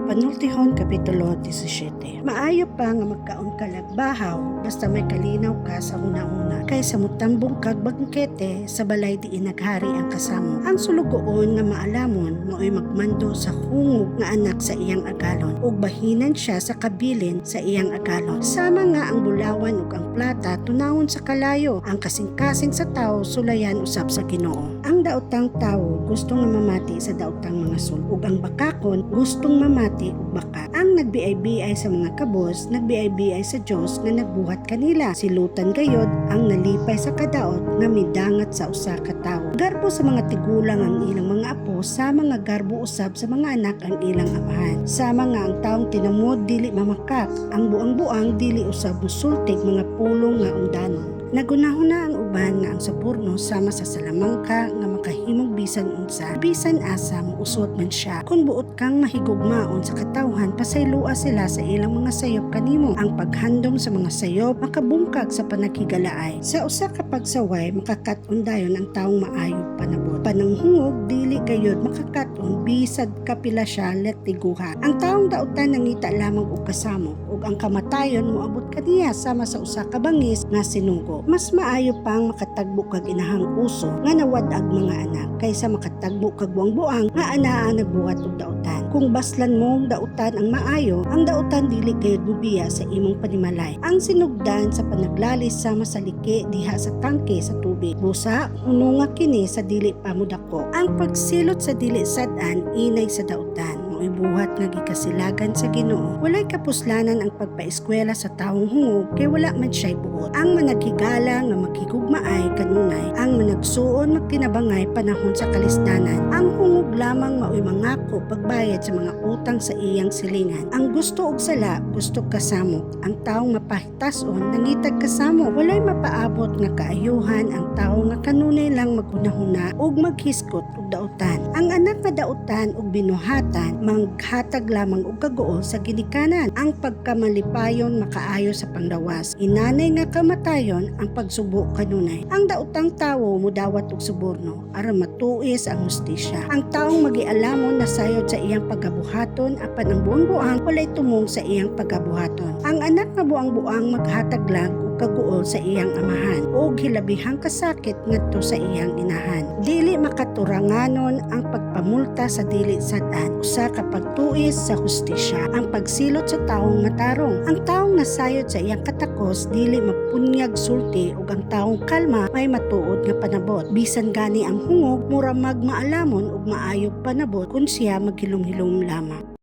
Panultihon Kapitulo 17. Maayo pa nga magkaon ka lag bahaw basta may kalinaw ka sa huna-huna kaysa mutambong kag bangkete sa balay diin naghari ang kasamok. Ang sulugoon nga maalamon mao'y magmando sa hungog nga anak sa iyang agalon ug bahinan siya sa kabilin sa iyang agalon. Sama nga ang bulawan ug ang plata tunawon sa kalayo, ang kasing-kasing sa tawo sulayan usab sa Ginoo. Ang daotang tawo gusto nga mamati sa daotang mga sul ug ang bakakon gustong mamati og baka. Ang nagbiay-biay sa mga kabos, nagbiay-biay sa Dios nga nagbuhat kanila. Silutan gayod ang nalipay sa kadaot nga midangat sa usa ka tawo. Garbo sa mga tigulang ang ilang mga apo, sama nga garbo usab sa mga anak ang ilang amahan. Sama nga ang taong tinamod dili mamakak, ang buang-buang dili usab musultig mga pulong nga undanon. Nagunahuna ang uban nga ang suborno sama sa salamangka nga makahimog bisan unsa, bisan asa muusot man siya. Kung buot kang mahigugmaon sa katawhan, pasayloa sila sa ilang mga sayop kanimo. Ang paghandom sa mga sayop makabungkag sa panaghigalaay. Sa usa ka pagsaway makakat-on dayon ang taong maayog panabot. Pananghungog dili gayod makakat-on bisag kapila siya letiguha. Ang taong dautan nangita lamang og kasamok ug ang kamatayon moabot kaniya sama sa usa ka bangis nga sinugo. Mas maayo pang makatagbo kag inahang uso nga nawad-ag mga anak kaysa makatagbo kag buang-buang nga anaa nagbuhat og dautan. Kung baslan mong dautan ang maayo, ang dautan dili gayud mobiya sa imong panimalay. Ang sinugdan sa panaglalis sama sa liki diha sa tangke sa tubig. Busa, hununga kini sa dili pa modako. Ang pagsilot sa dili sad-an inay sa dautan mao'y buhat nga gikasilagan sa Ginoo. Walay kapuslanan ang pagpaeskwela sa tawong hungog kay wala man siya'y buot. Ang managhigala nga maghigugmaay kanunay, ang managsuon magtinabangay panahon sa kalisdanan. Ang hungog lamang mao'y mangako pagbayad sa mga utang sa iyang silingan. Ang gusto og sala, gusto kasamok. Ang taong mapahitason, nangitag kasamok. Walay mapaabot nga kaayuhan ang tawo nga kanunay lang maghunahuna ug maghisgot og dautan. Ang anak nga dautan ug binuhatan, manghatag lamang og kaguol sa ginikanan. Ang pagkamalipayon makaayo sa panglawas. Inanay nga kamatayon ang pagsubo kanunay. Ang daotang tawo mudawat og suborno aron matuis ang hustisya. Ang taong magialamon nasayod sa iyang pagabuhaton, apan ang buang-buang walay tumong sa iyang pagabuhaton. Ang anak nga buang-buang maghatag lang og kaguol sa iyang amahan ug hilabihang kasakit ngadto sa iyang inahan. Dili makaturanganon ang pagpamulta sa dili sad-an. Usa ka pagtuis sa hustisya ang pagsilot sa taong matarong. Ang taong nasayod sa iyang katakos dili magpunyag sulti ug ang taong kalma may matuod nga panabot. Bisan gani ang hungog mura magmaalamon ug maayog panabot kung siya maghilom-hilom lamang.